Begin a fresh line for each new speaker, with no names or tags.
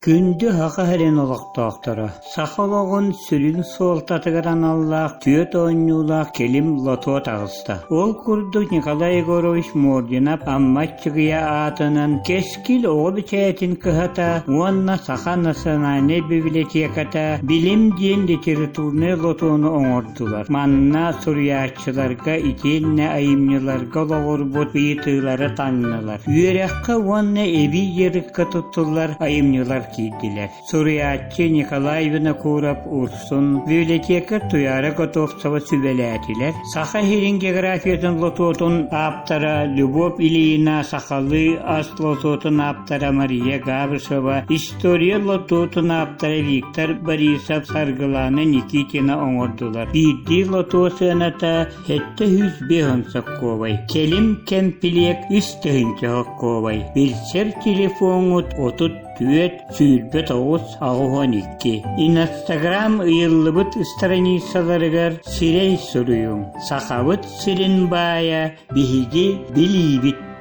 Күндү Саха сирин олохтоохторо! Саха олоҕун сүрүн суолтатыгар аналлаах түөрт оонньуулаах кэлим лотуо таҕыста. Ол курдук Николай Егорович Мординов Амма Аччыгыйа аатынан Кэскил оҕо бэчээтин кыһата уонна Саха национальнай библиотеката Билим диэн литературнай лотуону оҥордулар. Манна суруйааччыларга итиэннэ айымньыларга олоҕурбут ыйытыылары таҥнылар. Үөрэххэ уонна эбии дьарыкка туттуллар айымньылар киирдилэр. Суруйааччы Николай Винокуров Урсун, библиотекарь Туйаара Готовцева сүбэлээтилэр. Саха сирин географиятын лотуотун ааптара Любовь Ильина, сахалыы ас лотуотун ааптара Мария Габышева, история лотуотун ааптара Виктор Борисов, Саргылана Никитина оҥордулар. Биирдии лотуо сыаната 705 соккуобай, кэлим кэмпилиэк 3000 соккуобай, билсэр телефоҥҥут 34 29 82. Инстаграм ыйыллыбыт страницаларыгар сирэй суруйуҥ. Сахабыт сирин баайа биһиги билиибит.